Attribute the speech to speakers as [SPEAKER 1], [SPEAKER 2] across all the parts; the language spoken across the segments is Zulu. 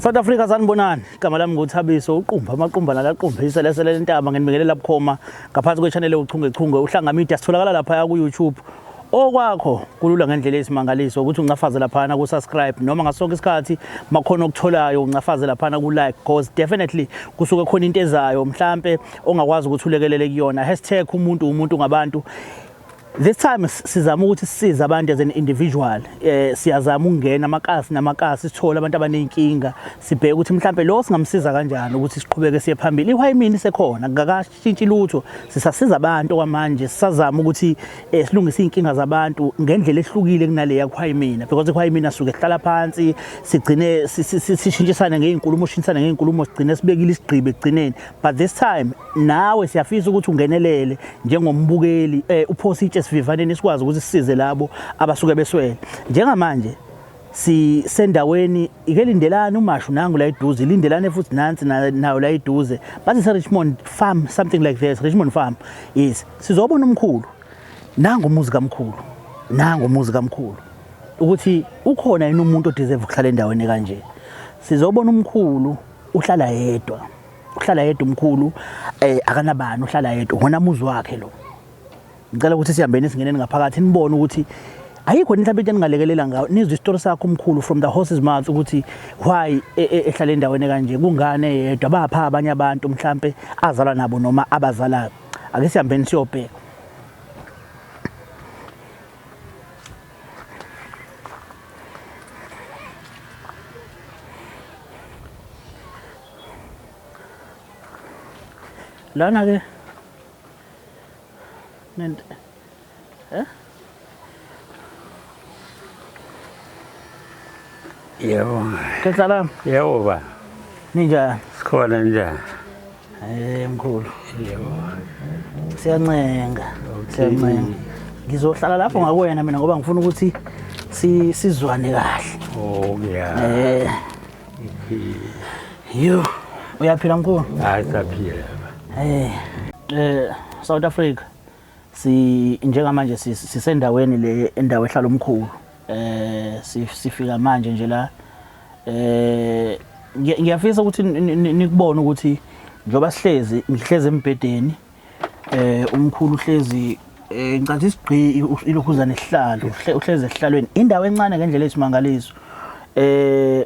[SPEAKER 1] South Africa, sanibonani. Igama lami nguThabiso uQumba, amaqumba nalaqumba iselesele lentaba, nginibingelela bukhoma ngaphansi kwe-channel ewuchungechunge uHlanga Media. Sitholakala lapha ku YouTube. Okwakho kulula ngendlela eyisimangaliso ukuthi uncafaze laphana ku-subscribe, noma ngaso sonke isikhathi makhona okutholayo uncafaze laphana ku-like, cause definitely kusuke khona into ezayo mhlampe ongakwazi ukuthi ulekelele kuyona. Hashtag umuntu umuntu ngabantu. This time sizama ukuthi sisize abantu as an individual. Siyazama ukungena amakasi namakasi, sithole abantu abaneyinkinga, sibheke ukuthi mhlambe lo singamsiza kanjani ukuthi siqhubeke siye phambili. Ihwayimini isekhona, kungakashintshi lutho, sisasiza abantu okwamanje, sisazama ukuthi silungise iy'nkinga zabantu ngendlela ehlukile kunale yakuhwayimina, because ihwayimina suke sihlala phansi sigcine sishintshisane ngey'nkulumo, shintshisane ngey'nkulumo, sigcine sibekile isigqibo ekugcineni. But this time nawe siyafisa ukuthi ungenelele njengombukeli, uphose itshe esivivaneni, sikwazi ukuthi sisize labo abasuke beswele. Njengamanje sisendaweni ike Lindelani, uMashu nangu la eduze, Lindelane futhi nansi nayo la eduze, bathi se Richmond Farm, something like this, Richmond Farm. Yes, sizobona umkhulu. Nangu umuzi kamkhulu, nangu umuzi kamkhulu, ukuthi ukhona yini umuntu odeserve ukuhlala endaweni kanje. Sizobona umkhulu, uhlala yedwa, uhlala yedwa umkhulu, akanabani, uhlala yedwa, ngona muzi wakhe lo. Ngicela ukuthi sihambeni singeneni ngaphakathi nibone ukuthi ayikho mhlawumbe into eningalekelela ngayo, nizwe isitori sakho umkhulu from the horse's mouth, ukuthi why ehlala endaweni kanje, kungane yedwa, bapha abanye abantu mhlambe azalwa nabo noma abazalayo. Ake sihambeni siyobheka. Lana ke nent eh.
[SPEAKER 2] Yebo.
[SPEAKER 1] Khehla lami.
[SPEAKER 2] Yebo ba.
[SPEAKER 1] Ninjani?
[SPEAKER 2] Sikhona, njani?
[SPEAKER 1] Mkhulu.
[SPEAKER 2] Yebo.
[SPEAKER 1] Siyancenga. Siyancenga. Ngizohlala lapho ngakuwena mina ngoba ngifuna ukuthi sizwane kahle.
[SPEAKER 2] Oh yeah.
[SPEAKER 1] Yo, uyaphila mkhulu?
[SPEAKER 2] Hayi, saphila.
[SPEAKER 1] South Africa, si njengamanje sisendaweni le, endawo ehlala umkhulu. Sifika manje nje la, ngiyafisa ukuthi nikubone ukuthi njengoba sihlezi, ngihlezi embhedeni, umkhulu uhlezi, ngicathi isigqi ilokhuzana isihlalo, uhlezi esihlalweni, indawo encane ngendlela eyisimangaliso.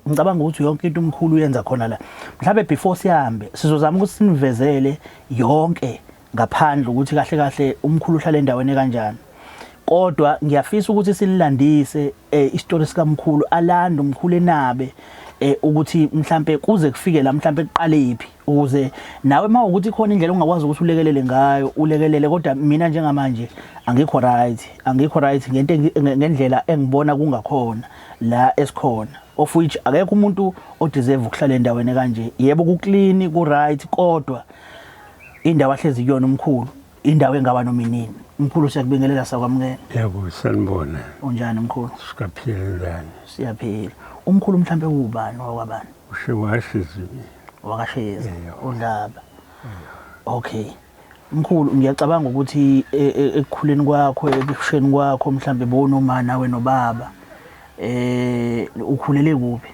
[SPEAKER 1] Ngicabanga ukuthi yonke into umkhulu uyenza khona la. Mhlawumbe before sihambe sizozama ukuthi sinivezele yonke ngaphandle ukuthi kahle kahle umkhulu uhlala endaweni kanjani, kodwa ngiyafisa ukuthi sinilandise isitori sikamkhulu, alande umkhulu enabe ukuthi mhlambe kuze kufike la, mhlambe kuqale phi, ukuze nawe uma ukuthi khona indlela ongakwazi ukuthi ulekelele ngayo ulekelele. Kodwa mina njengamanje angikho right, angikho right ngento ngendlela engibona kungakhona la esikhona, of which akekho umuntu odeserve ukuhlala endaweni kanje. Yebo, ku clean, ku right, kodwa indawo ahlezi kuyona umkhulu, indawo engaba noma inini. Umkhulu, siyakubingelela, sakwamukela.
[SPEAKER 2] Yebo, sanibona.
[SPEAKER 1] Unjani mkhulu?
[SPEAKER 2] Sikaphila, njani?
[SPEAKER 1] Siyaphila umkhulu. Mhlambe ubani wakwabani?
[SPEAKER 2] Ushiwashizi.
[SPEAKER 1] Wakashezi?
[SPEAKER 2] Yebo.
[SPEAKER 1] Udlaba. Okay mkhulu, ngiyacabanga ukuthi ekukhuleni kwakho, ekusheni kwakho, mhlambe bonoma nawe nobaba, ukhulele kuphi?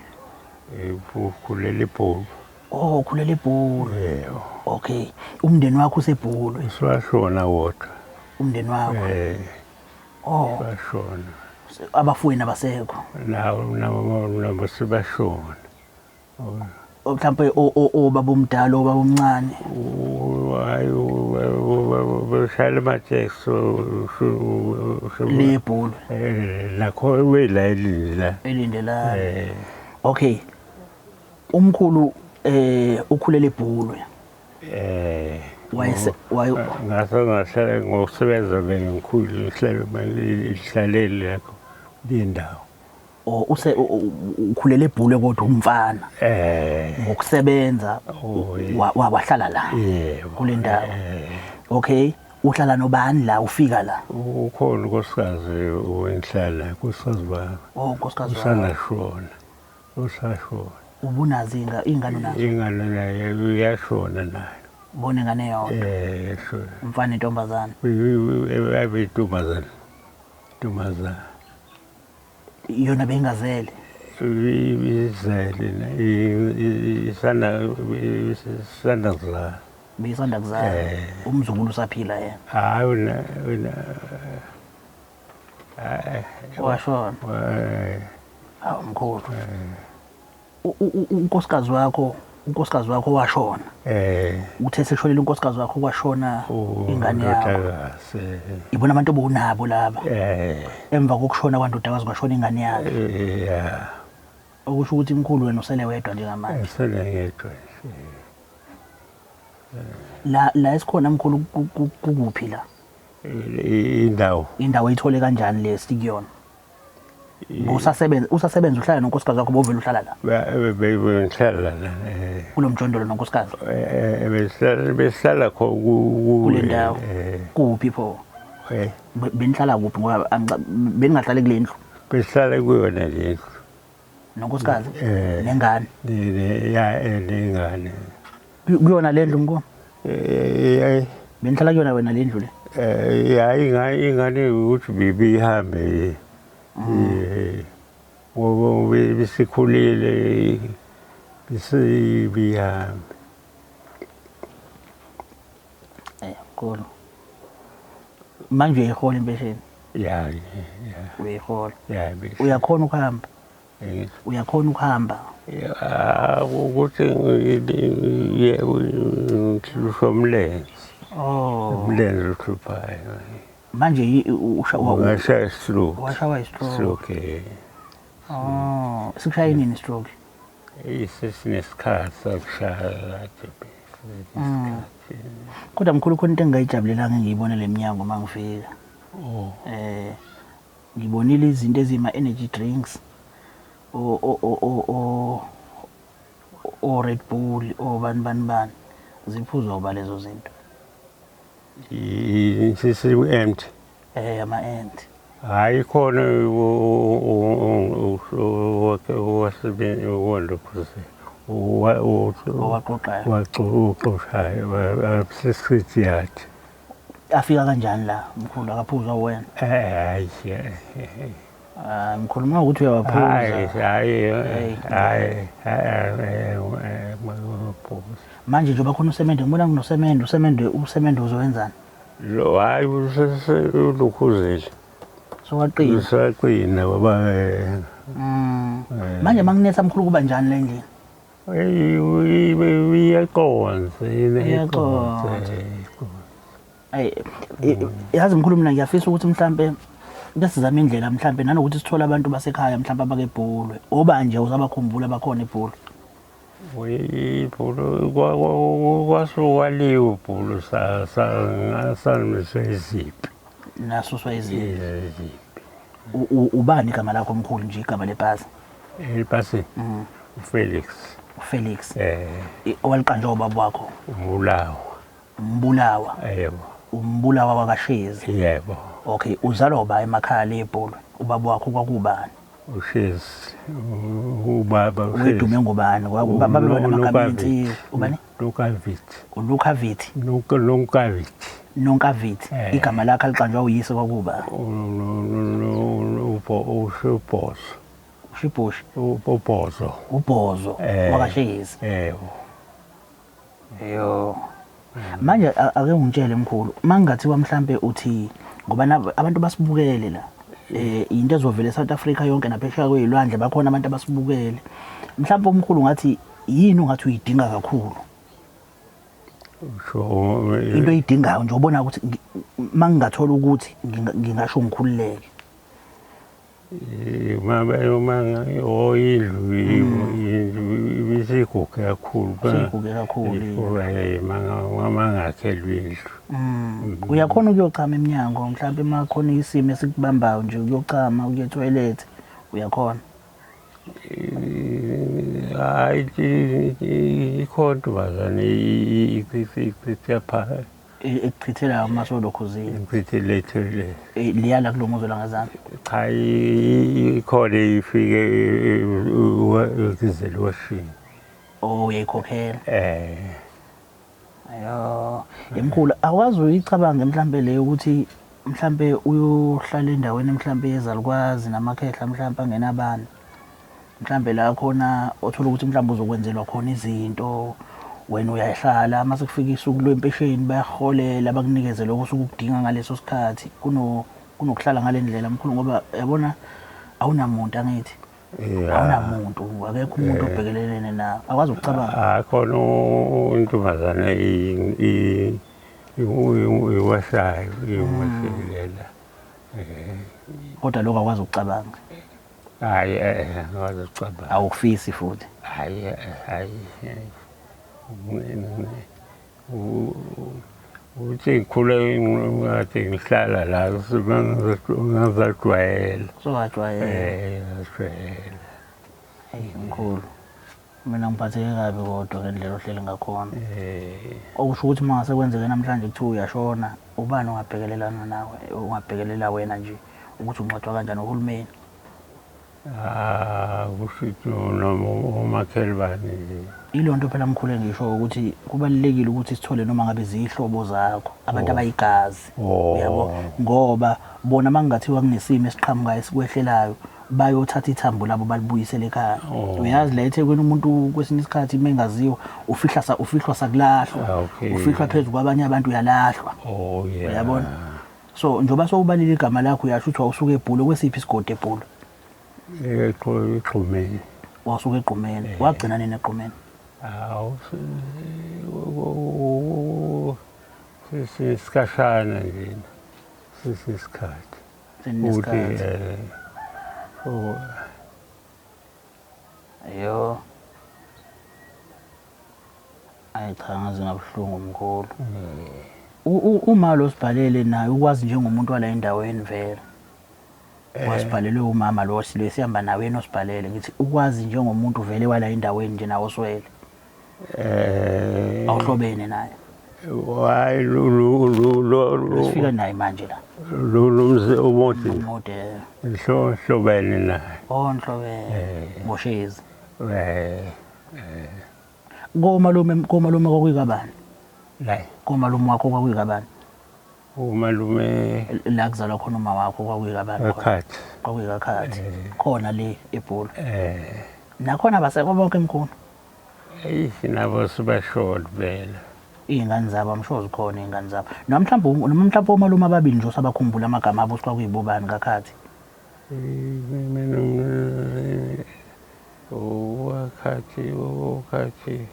[SPEAKER 2] Ukhulela iBhulu.
[SPEAKER 1] Oh, ukhulele eBhulu.
[SPEAKER 2] Yebo.
[SPEAKER 1] Okay, umndeni wakho useBhulu?
[SPEAKER 2] Uswashona wodwa.
[SPEAKER 1] Umndeni wakho?
[SPEAKER 2] Eh.
[SPEAKER 1] Oh.
[SPEAKER 2] Bashona.
[SPEAKER 1] Abafowenu abasekho?
[SPEAKER 2] Nawo nabo nabo sebashona.
[SPEAKER 1] Mhlawumbe obaba omdala, obaba omncane?
[SPEAKER 2] Hayi, beshayela amateksi.
[SPEAKER 1] LeBhulu?
[SPEAKER 2] Nakho wela elindi la.
[SPEAKER 1] Elindelana.
[SPEAKER 2] Eh.
[SPEAKER 1] Okay umkhulu, ukhulele eBhulwe?
[SPEAKER 2] Eh.
[SPEAKER 1] Wayese waye
[SPEAKER 2] Ngase ngahlala ngokusebenza bengikhulu, ngihlale ihlalele lakho lindawo.
[SPEAKER 1] O use ukhulele eBhulwe kodwa umfana?
[SPEAKER 2] Eh.
[SPEAKER 1] Ngokusebenza?
[SPEAKER 2] Oh, yeah.
[SPEAKER 1] Wahlala la?
[SPEAKER 2] Yebo.
[SPEAKER 1] Kule ndawo?
[SPEAKER 2] Eh.
[SPEAKER 1] Okay, uhlala nobani la ufika la?
[SPEAKER 2] Ukhona unkosikazi wenhlala, unkosikazi wami.
[SPEAKER 1] Oh, unkosikazi wakho.
[SPEAKER 2] Usandashona, usashona.
[SPEAKER 1] Ubunazo ingane unazo?
[SPEAKER 2] Ingane naye uyashona nayo.
[SPEAKER 1] Ubona ingane eyodwa?
[SPEAKER 2] Eh, shona.
[SPEAKER 1] Umfana, intombazana?
[SPEAKER 2] Abe intombazana, intombazana.
[SPEAKER 1] Yona beyingazele?
[SPEAKER 2] Izele isanda isanda kuzala.
[SPEAKER 1] Beyisanda kuzala. Umzukulu usaphila yena?
[SPEAKER 2] Hayi wena wena
[SPEAKER 1] washona. Hawu mkhulu. Unkosikazi wakho unkosikazi wakho washona. Uthe seshonile unkosikazi wakho kwashona ingane yakho. Ibona abantu obunabo laba. Emva kokushona kwandodakazi kwashona ingane yakhe.
[SPEAKER 2] Yeah.
[SPEAKER 1] Okusho ukuthi mkhulu wena usele wedwa njengamanje.
[SPEAKER 2] Usele ngedwa.
[SPEAKER 1] La la esikhona mkhulu kukuphi la?
[SPEAKER 2] Indawo.
[SPEAKER 1] Indawo ithole kanjani le sikuyona? Usasebenza usasebenza uhlala nonkosikazi wakho bovela uhlala la?
[SPEAKER 2] Bengihlala la.
[SPEAKER 1] Kulo mjondolo nonkosikazi?
[SPEAKER 2] Besihlala besihlala
[SPEAKER 1] kule ndawo. Kuphi pho? Benihlala kuphi ngoba beningahlali kule ndlu?
[SPEAKER 2] Besihlala kuyona le ndlu.
[SPEAKER 1] Nonkosikazi? Nengane?
[SPEAKER 2] Ya nengane.
[SPEAKER 1] Kuyona le ndlu mkhulu? Benihlala kuyona wena le ndlu le?
[SPEAKER 2] Ya ingane ukuthi bibihambe ngoba bisikhulile bisibihambe.
[SPEAKER 1] Mkhulu. Manje uyayihola impesheni?
[SPEAKER 2] Ya, ya.
[SPEAKER 1] Uyayihola.
[SPEAKER 2] Ya,
[SPEAKER 1] uyakhona ukuhamba? Uyakhona ukuhamba?
[SPEAKER 2] Ukuthi ngihlushwa umlenze.
[SPEAKER 1] Oh.
[SPEAKER 2] Umlenze uhluphayo.
[SPEAKER 1] Manje
[SPEAKER 2] washaya stroke.
[SPEAKER 1] Washawa stroke.
[SPEAKER 2] Stroke.
[SPEAKER 1] Oh, sikushaye nini stroke?
[SPEAKER 2] Sesinesikhathi sakushaya kade.
[SPEAKER 1] Kodwa mkhulu khona into engingayijabulelanga engiyibone le mnyango uma ngifika.
[SPEAKER 2] Oh.
[SPEAKER 1] Ngibonile izinto ezima energy drinks o o o o Red Bull o bani bani bani ziphuzwa uba lezo zinto.
[SPEAKER 2] Sisi empty.
[SPEAKER 1] Ama empty.
[SPEAKER 2] Hayi khona owaqoqayo sisithi yathi.
[SPEAKER 1] Afika kanjani la mkhulu akaphuzwa wena?
[SPEAKER 2] Hayi.
[SPEAKER 1] Mkhulu uma ukuthi uyawaphuza.
[SPEAKER 2] Hayi hayi hayi.
[SPEAKER 1] Manje njengoba khona usemende ngibona kunosemende usemende usemende uzowenzani?
[SPEAKER 2] Lo hayi ulukhuzile.
[SPEAKER 1] Sowaqina.
[SPEAKER 2] Usaqina baba.
[SPEAKER 1] Manje manginetha mkhulu kuba njani le ndlela?
[SPEAKER 2] Iyaqonza,
[SPEAKER 1] iyaqonza. Ayi yazi mkhulu mina ngiyafisa ukuthi mhlambe besizama indlela mhlambe nanokuthi sithole abantu basekhaya mhlambe abakebhulwe oba nje usabakhumbula bakhona ebhulwe.
[SPEAKER 2] Ibhulu kwasukwaliwe ibhulu saniswe iziphi.
[SPEAKER 1] Nasuswa iziphi. Ubani igama lakho mkhulu nje igama lepasi?
[SPEAKER 2] Elipasi? uFelix.
[SPEAKER 1] uFelix. Owaliqanjwa ubaba wakho?
[SPEAKER 2] Umbulawa.
[SPEAKER 1] Umbulawa.
[SPEAKER 2] Yebo.
[SPEAKER 1] Umbulawa wakashezi.
[SPEAKER 2] Yebo.
[SPEAKER 1] Okay, uzalwa uba emakhaya lebhulu. Ubaba wakho kwakubani?
[SPEAKER 2] uShezi. Ubaba uShezi.
[SPEAKER 1] Udume ngobani? Baba namagama insizwa. Ubani?
[SPEAKER 2] Lukavithi.
[SPEAKER 1] uLukavithi.
[SPEAKER 2] Nonkavithi.
[SPEAKER 1] Nonkavithi. Igama lakhe aliqanjwa uyise kwakuba?
[SPEAKER 2] uShibhozo.
[SPEAKER 1] uShibhoshi.
[SPEAKER 2] Ubhozo.
[SPEAKER 1] Ubhozo wakashezi.
[SPEAKER 2] Yebo.
[SPEAKER 1] Yo. Manje ake ungitshele mkhulu, mangingathiwa mhlambe uthi ngoba abantu basibukele la. Into ezovela eSouth Africa yonke naphesheya kwezilwandle bakhona abantu abasibukele. Mhlawumbe umkhulu ngathi yini ungathi uyidinga kakhulu? Into oyidingayo nje ubona ukuthi mangingathola ukuthi ngingasho ngikhululeke.
[SPEAKER 2] Uma indlu ibisiguge kakhulu.
[SPEAKER 1] Isiguge kakhulu.
[SPEAKER 2] Mangakhelwa indlu.
[SPEAKER 1] Uyakhona ukuyochama eminyango mhlawumbe uma khona isimo esikubambayo nje ukuyochama uye toilet uyakhona?
[SPEAKER 2] Hayi ikhona intombazane ichitha pha.
[SPEAKER 1] Ekuchithela amasolokhuzini.
[SPEAKER 2] Ichithele toilet.
[SPEAKER 1] Liyala kulo muzi langazana.
[SPEAKER 2] Cha ikhona ifike ukizela washini.
[SPEAKER 1] Oh uyayikhokhela. Ayo, emkhulu akwazi uyicabange mhlambe le ukuthi mhlambe uyohlala endaweni mhlambe yezalukwazi namakhehla mhlambe angenabantu. Mhlambe la khona othola ukuthi mhlambe uzokwenzelwa khona izinto wena uyahlala uma sekufika isuku lwempesheni bayakuholela bakunikeze lokho osuke ukudinga ngaleso sikhathi kunokuhlala ngale ndlela mkhulu ngoba yabona awunamuntu angithi awunamuntu akekho umuntu obhekelelene nawe akwazi ukucabanga.
[SPEAKER 2] Akhona intombazane iwashayo iwashelela.
[SPEAKER 1] Kodwa lokho akwazi ukucabanga.
[SPEAKER 2] Hayi angikwazi ukucabanga.
[SPEAKER 1] Awukufisi futhi.
[SPEAKER 2] Hayi hayi. Uthi ngikhule ngathi ngihlala la ngazajwayela.
[SPEAKER 1] Sowajwayela.
[SPEAKER 2] Ngajwayela.
[SPEAKER 1] Eyi mkhulu. Mina ngiphatheke kabi kodwa ngendlela ohleli ngakhona. Okusho ukuthi uma ngase kwenzeke namhlanje kuthiwa uyashona, ubani ongabhekelelana nawe, ongabhekelela wena nje ukuthi ungcwatshwa kanjani uhulumeni?
[SPEAKER 2] Ah, kusho ukuthi noma umakhelwane nje.
[SPEAKER 1] Ilo nto phela mkhulu engisho ukuthi kubalulekile ukuthi sithole noma ngabe ziyihlobo zakho, abantu abayigazi. Uyabo? Ngoba bona mangingathiwa kunesimo esiqhamukayo esikwehlelayo bayothatha ithambo labo balibuyisele ekhaya. Uyazi la eThekwini umuntu kwesinye isikhathi mengaziwa ufihla sa ufihlwa sakulahlwa. Ufihlwa phezu kwabanye abantu uyalahlwa. Uyabona? So njengoba sowubalile igama lakho uyasho ukuthi wawusuka eBhulu kwesiphi isigodi eBhulu?
[SPEAKER 2] Egqumeni.
[SPEAKER 1] Wasuka eGqumeni. Wagcina nini eGqumeni?
[SPEAKER 2] Hawu sisikashana nje. Sisisikhathi.
[SPEAKER 1] Seninesikhathi. Yo. Ayi cha ngaze ngabuhlungu mkhulu. Uma lo sibhalele naye ukwazi njengomuntu wala endaweni vele. Wasibhalelwe umama lo silo sihamba nawe yena osibhalele ngithi ukwazi njengomuntu vele wala endaweni nje nawo oswele. Awuhlobene naye.
[SPEAKER 2] Hayi lo lo lo lo
[SPEAKER 1] Sifika naye manje la.
[SPEAKER 2] Lo lo mzi omude.
[SPEAKER 1] Omude.
[SPEAKER 2] Hlobene naye.
[SPEAKER 1] Oh nhlobene. Boshezi. Komalume kwakuyikabani?
[SPEAKER 2] La.
[SPEAKER 1] Komalume wakho kwakuyikabani?
[SPEAKER 2] Umalume
[SPEAKER 1] la kuzalwa khona uma wakho kwakuyikabani?
[SPEAKER 2] Kakhathi.
[SPEAKER 1] Kwakuyikakhathi. Khona le eBhulu. Nakhona basekho bonke mkhulu.
[SPEAKER 2] Eyi nabo sibashona vele.
[SPEAKER 1] Iy'ngane zabo I'm sure zikhona iy'ngane zabo. Noma mhlawumbe noma mhlawumbe omalume ababili nje osabakhumbula amagama abo ukuthi kwakuyibobani kakhathi.
[SPEAKER 2] Mina wakhathi wakhathi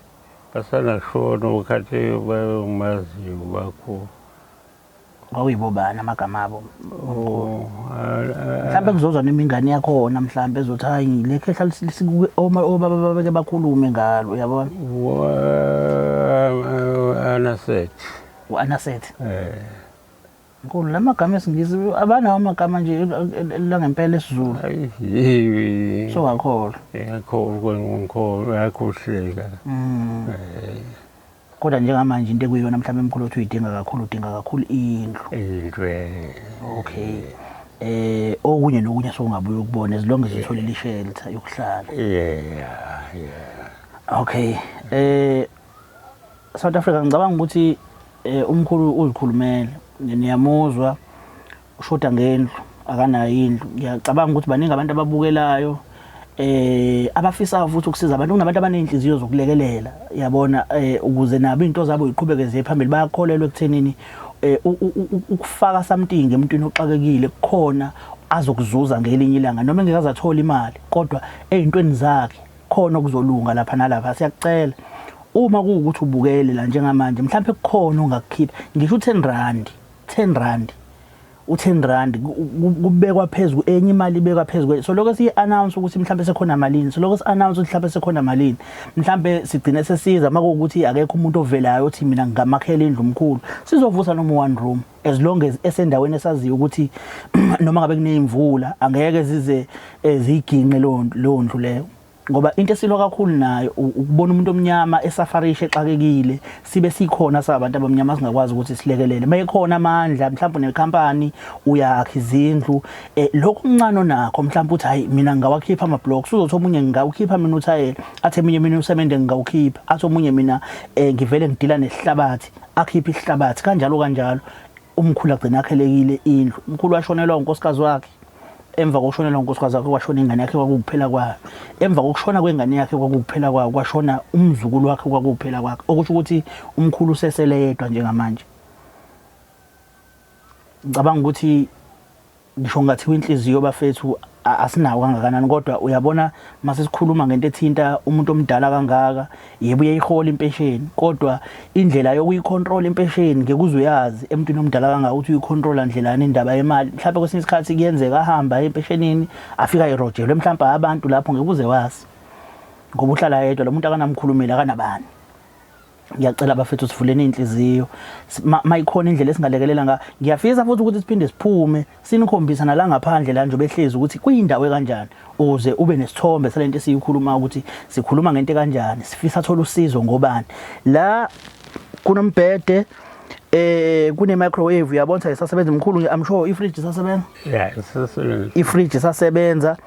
[SPEAKER 2] basanashona wakhathi bayomaziyo bakho.
[SPEAKER 1] Kwakuyibobani amagama abo? Mhlawumbe kuzozwa noma ingane yakhona mhlawumbe ezothi hayi le khehla obaba babeke bakhulume ngalo uyabona?
[SPEAKER 2] Anaset.
[SPEAKER 1] U-Anaset. Nkulu la magama esiNgisi abanawo amagama nje la ngempela esiZulu.
[SPEAKER 2] Hayi.
[SPEAKER 1] So wakholwa.
[SPEAKER 2] Ngiyakholwa ngikholwa yakhohleka.
[SPEAKER 1] Kodwa njengamanje into ekuyiyona mhlawumbe emkhulu othi uyidinga kakhulu udinga kakhulu indlu.
[SPEAKER 2] Indlu.
[SPEAKER 1] Okay. Okunye nokunye sokungabuye ukubona as long as utholile ishelter yokuhlala.
[SPEAKER 2] Yeah, yeah.
[SPEAKER 1] Okay. South Africa ngicabanga ukuthi umkhulu uzikhulumele niyamuzwa ushoda ngendlu akanayo indlu. Ngiyacabanga ukuthi baningi abantu ababukelayo abafisayo futhi ukusiza abantu. Kunabantu abaney'nhliziyo zokulekelela yabona ukuze nabo iy'nto zabo ziqhubeke ziye phambili. Bayakholelwa ekuthenini ukufaka something emntwini oxakekile kukhona azokuzuza ngelinye ilanga noma engeke aze athole imali kodwa ey'ntweni zakhe khona okuzolunga lapha nalapha. Siyakucela uma kuwukuthi ubukele la njengamanje mhlawumbe kukhona ongakukhipha ngisho u-10 rand 10 rand u-10 rand kubekwa phezulu enye imali ibekwa phezulu. So lokho siyi-announce ukuthi mhlawumbe sekhona malini, so lokho si-announce ukuthi mhlawumbe sekhona malini, mhlawumbe sigcine sesiza uma kuwukuthi akekho umuntu ovelayo othi mina ngingamakhela indlu omkhulu, sizovusa noma one room as long as esendaweni esaziyo ukuthi noma ngabe kuneyimvula angeke zize ziyiginqe leyo ndlu leyo. Ngoba into esilwa kakhulu nayo ukubona umuntu omnyama esafarisha exakekile, sibe sikhona sabantu abamnyama singakwazi ukuthi silekelele. Mayekhona amandla mhlawumbe nekhampani uyakha izindlu lokho okuncane onakho mhlawumbe uthi hayi mina ngingawakhipha ama blocks, uzothi omunye ngingawukhipha mina uthayela, athi eminye mina usemende ngingawukhipha, athi omunye mina ngivele ngidila nesihlabathi, akhiphe isihlabathi kanjalo kanjalo. Umkhulu agcina akhelekile indlu. Umkhulu washonelwa unkosikazi wakhe. Emva kokushonelwa unkosikazi wakhe kwashona ingane yakhe kwakuwukuphela kwayo. Emva kokushona kwengane yakhe kwakuwukuphela kwayo kwashona umzukulu wakhe kwakuwukuphela kwakhe. Okusho ukuthi umkhulu usesele yedwa njengamanje. Ngicabanga ukuthi ngisho kungathiwa inhliziyo bafethu asinawo kangakanani kodwa uyabona mase sikhuluma ngento ethinta umuntu omdala kangaka yebo uyayihola impesheni kodwa indlela yokuyicontrol impesheni ngeke uze uyazi emntwini omdala kangaka ukuthi uyicontrola ndlelani indaba yemali mhlawumbe kwesinye isikhathi kuyenzeka ahamba empeshenini afika erojelwe mhlawumbe abantu lapho ngeke uze wazi ngoba uhlala yedwa lo muntu akanamkhulumeli akanabani. Ngiyacela bafethu sivuleni inhliziyo mayikhona indlela esingalekelela nga ngiyafisa futhi ukuthi siphinde siphume sinikhombisa nala ngaphandle la nje behlezi ukuthi kuyindawo ekanjani ukuze ube nesithombe salento esiyikhuluma ukuthi sikhuluma ngento ekanjani sifisa thola usizo ngobani la kunombhede kune microwave uyabona isasebenza mkhulu I'm sure i fridge isasebenza.
[SPEAKER 2] Yeah, isasebenza.
[SPEAKER 1] I fridge isasebenza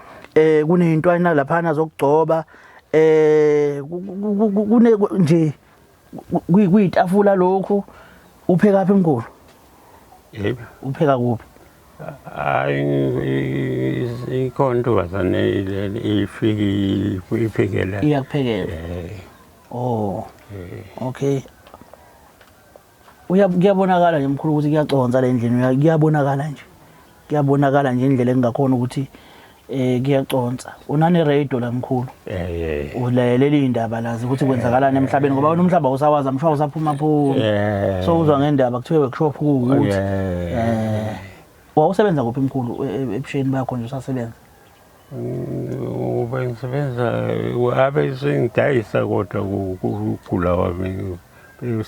[SPEAKER 1] kuneyintwana laphana zokugcoba kune nje kuyitafula lokhu. Upheka phi mkhulu?
[SPEAKER 2] Yebo.
[SPEAKER 1] Upheka kuphi?
[SPEAKER 2] Hayi, ikhona intombazane ifike iphekela.
[SPEAKER 1] Iyakuphekela. Oh. Okay. Kuyabonakala nje mkhulu ukuthi kuyaconsa le ndlini, kuyabonakala nje. Kuyabonakala nje indlela engingakhona ukuthi kuyaconsa. Unane radio la mkhulu. Ulalela indaba lazi ukuthi kwenzakalani emhlabeni ngoba wena umhlaba usawazi amsho usaphuma phuma. So uzwa ngendaba kuthiwe workshop ukuthi wawusebenza kuphi mkhulu ebusheni bakho nje usasebenza?
[SPEAKER 2] Ube ngisebenza abe sengidayisa kodwa kugula kwami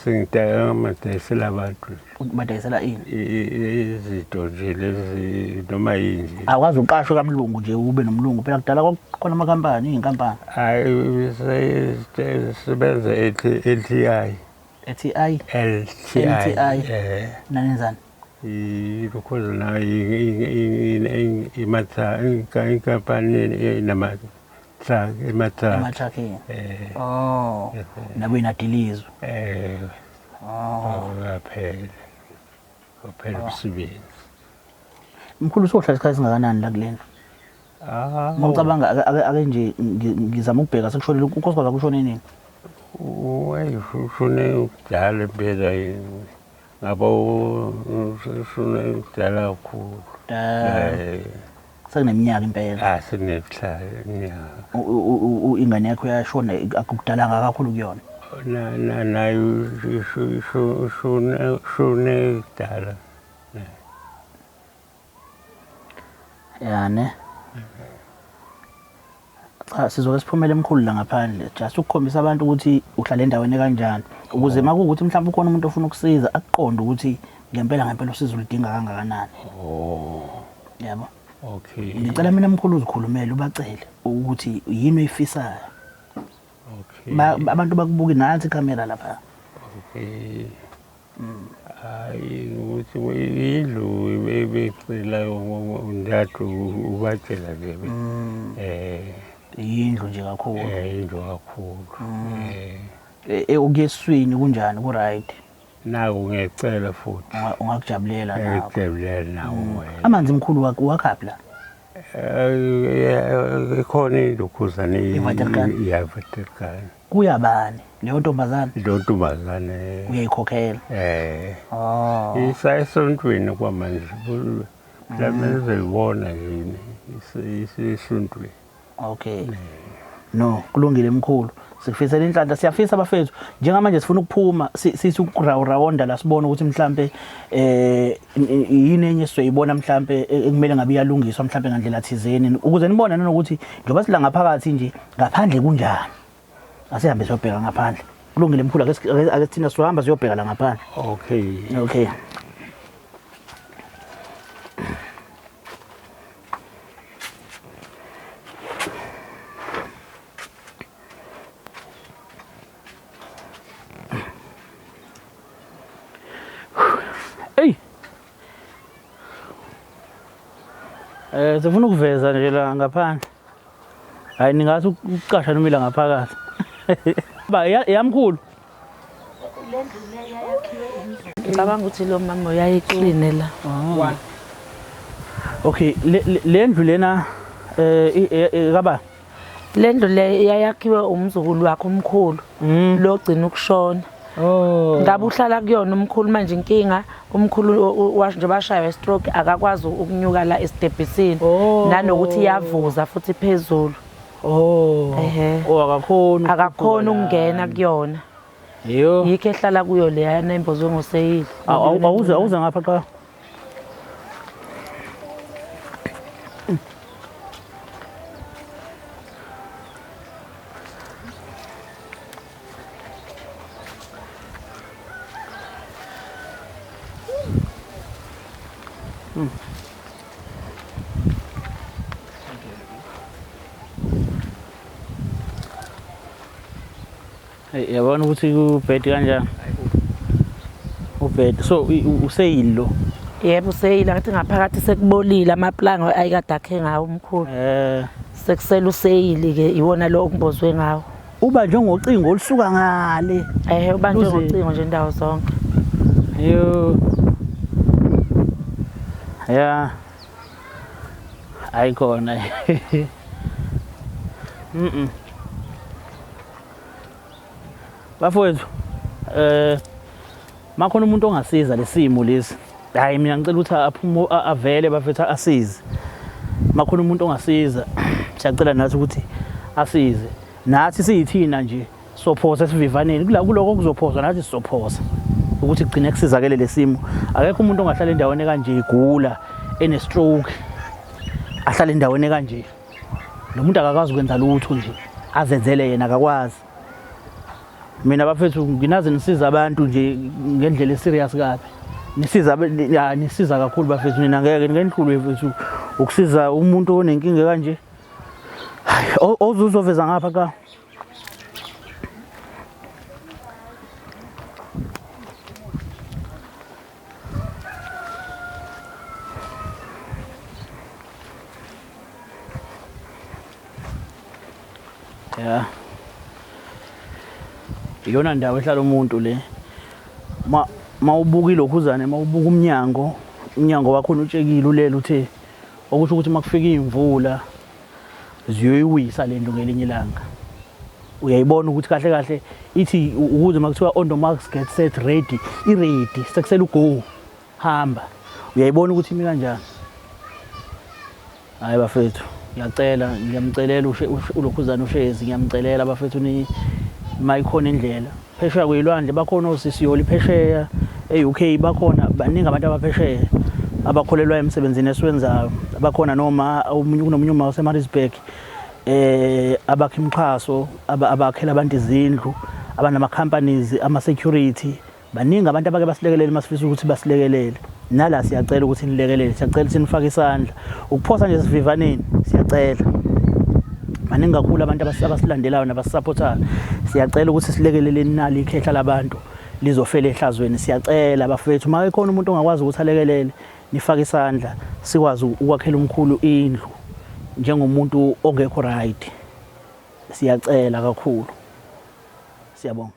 [SPEAKER 2] sengidayisela abantu.
[SPEAKER 1] Badayisela ini?
[SPEAKER 2] Izinto nje lezi noma yini.
[SPEAKER 1] Akwazi uqashwe kamlungu nje ube nomlungu phela kudala kwakukhona amakhampani iy'nkampani.
[SPEAKER 2] Hayi, sebenza LTI.
[SPEAKER 1] LTI?
[SPEAKER 2] LTI.
[SPEAKER 1] LTI. Nanenzani?
[SPEAKER 2] Because nayo inkampani enama-truck, ema-truck.
[SPEAKER 1] Ema-truckini. Oh. Nabuye nadilizwe. Oh.
[SPEAKER 2] Kwaphela. Kwaphela umsebenzi.
[SPEAKER 1] Mkhulu usohlala isikhathi esingakanani la kule ndlu? Uma ucabanga ake nje ngizama ukubheka sekushonile unkosikazi wakho ushone nini?
[SPEAKER 2] Ushone kudala impela ngabo ushone kudala kakhulu.
[SPEAKER 1] Sekuneminyaka impela.
[SPEAKER 2] Seneminyaka.
[SPEAKER 1] Ingane yakho yashona akukudalanga kakhulu kuyona?
[SPEAKER 2] Nayo ushone kudala.
[SPEAKER 1] Ya ne. Cha sizoke siphumele emkhulu la ngaphandle just ukukhombisa abantu ukuthi uhlala endaweni kanjani ukuze makuwukuthi mhlawumbe ukhona umuntu ofuna ukusiza akuqonde ukuthi ngempela ngempela usizo uludinga kangakanani. Yabo.
[SPEAKER 2] Okay.
[SPEAKER 1] Ngicela mina mkhulu uzikhulumele ubacele ukuthi yini oyifisayo.
[SPEAKER 2] Okay.
[SPEAKER 1] Abantu bakubuki nansi ikhamera lapha.
[SPEAKER 2] Okay. Hayi ukuthi indlu ebecela untathu ubatshela nje.
[SPEAKER 1] Indlu nje kakhulu.
[SPEAKER 2] Indlu kakhulu.
[SPEAKER 1] Ukuyeswini kunjani ku right?
[SPEAKER 2] Naku ngiyacela futhi.
[SPEAKER 1] Ungakujabulela nakho.
[SPEAKER 2] Ngikujabulela nawo wena.
[SPEAKER 1] Amanzi mkhulu wakhaphi la?
[SPEAKER 2] Ikhona indukhuzane
[SPEAKER 1] I-Waterkan?
[SPEAKER 2] Ya, Waterkan.
[SPEAKER 1] Kuyabani? Leyo ntombazane?
[SPEAKER 2] Leyo ntombazane.
[SPEAKER 1] Uyayikhokhela? Oh.
[SPEAKER 2] Isa esontweni kwamanje. Mhlawumbe uzoyibona yini esontweni.
[SPEAKER 1] Okay. No, kulungile mkhulu. Sikufisela inhlanhla, siyafisa bafethu. Njengamanje sifuna ukuphuma sithi ukurawurawonda la sibone ukuthi mhlambe yini enye sizoyibona mhlambe ekumele ngabe iyalungiswa mhlambe ngandlela thizeni ukuze nibone nanokuthi njengoba sila ngaphakathi nje ngaphandle kunjani. Asihambe siyobheka ngaphandle. Kulungile mkhulu, ake sithina sizohamba siyobheka la ngaphandle.
[SPEAKER 2] Okay.
[SPEAKER 1] Okay. Ey. Sifuna ukuveza nje la ngaphandle. Hayi ningathi ukucasha noma ila ngaphakathi. Ba yamkhulu.
[SPEAKER 3] Ngicabanga ukuthi lo mama uyayikline la.
[SPEAKER 1] Okay, le ndlu lena eh kaba
[SPEAKER 3] Le ndlu le yayakhiwe umzukulu wakhe umkhulu lo ogcina ukushona.
[SPEAKER 1] Oh.
[SPEAKER 3] Ngabe uhlala kuyona umkhulu manje inkinga umkhulu nje bashaywa stroke akakwazi ukunyuka la esitebhisini
[SPEAKER 1] Oh.
[SPEAKER 3] nanokuthi iyavuza futhi phezulu.
[SPEAKER 1] Oh.
[SPEAKER 3] Ehhe.
[SPEAKER 1] Oh akakhoni.
[SPEAKER 3] Akakhoni ukungena kuyona.
[SPEAKER 1] Yho.
[SPEAKER 3] Yikho ehlala kuyo leyana embozwe ngoseyili.
[SPEAKER 1] Awuze awuze ngapha qa. Hey, yabona ukuthi ubhedi kanjani? Ubhedi. So useyili lo.
[SPEAKER 3] Yebo useyili ngathi ngaphakathi sekubolile amaplanga ayikade akhe ngawo umkhulu.
[SPEAKER 1] Eh,
[SPEAKER 3] Sekusela useyili ke iwona lo okumbozwe ngawo.
[SPEAKER 1] Uba njengocingo olusuka ngale.
[SPEAKER 3] Ehe uba njengocingo nje indawo zonke.
[SPEAKER 1] Yo. Ya. Ayikhona. Mhm. Bafowethu, eh makhona umuntu ongasiza lesimo lesi. Hayi mina ngicela ukuthi aphume avele bafethu asize. Makhona umuntu ongasiza, siyacela nathi ukuthi asize. Nathi siyithina nje sophosa esivivaneni kula kuloko kuzophoswa nathi sizophosa ukuthi kugcine kusizakele lesimo. Akekho umuntu ongahlala endaweni kanje igula ene stroke ahlale endaweni kanje. Lo muntu akakwazi ukwenza lutho nje azenzele yena akakwazi. Mina bafethu nginaze nisiza abantu nje ngendlela eserious kabi. Nisiza ya nisiza kakhulu bafethu nina ngeke ngendlulwe mfethu ukusiza umuntu onenkinga kanje. Hayi ozuzoveza ngapha ka. Ya. Iyona ndawo ehlala umuntu le. Ma mawubuka ilokhuzane mawubuka umnyango, umnyango wakhona utshekile ulele uthe okusho ukuthi makufika imvula ziyoyiwisa lento ngelinye ilanga. Uyayibona ukuthi kahle kahle ithi ukuze makuthiwa on the marks get set ready, i ready sekusela ugo hamba. Uyayibona ukuthi imi kanjani. Hayi bafethu, ngiyacela ngiyamcelela ulokhuzana uShezi ngiyamcelela bafethu ni mayikhona indlela. Phesheya kwelwandle bakhona osisiyoli phesheya e-UK bakhona baningi abantu abaphesheya abakholelwa emsebenzini esiwenzayo. Bakhona noma omunye kunomunye uma waseMaritzburg eh abakha imixhaso abakhela abantu izindlu abanama companies ama security baningi abantu abake basilekelele masifisa ukuthi basilekelele. Nala siyacela ukuthi nilekelele, siyacela ukuthi nifake isandla. Ukuphosa nje sivivaneni siyacela. Baningi kakhulu abantu abasilandelayo nabasupportayo. Siyacela ukuthi silekeleleni nali ikhehla labantu lizofela ehlazweni. Siyacela bafethu uma ekhona umuntu ongakwazi ukuthi alekelele nifake isandla sikwazi ukwakhela umkhulu indlu njengomuntu ongekho right. Siyacela kakhulu. Siyabonga.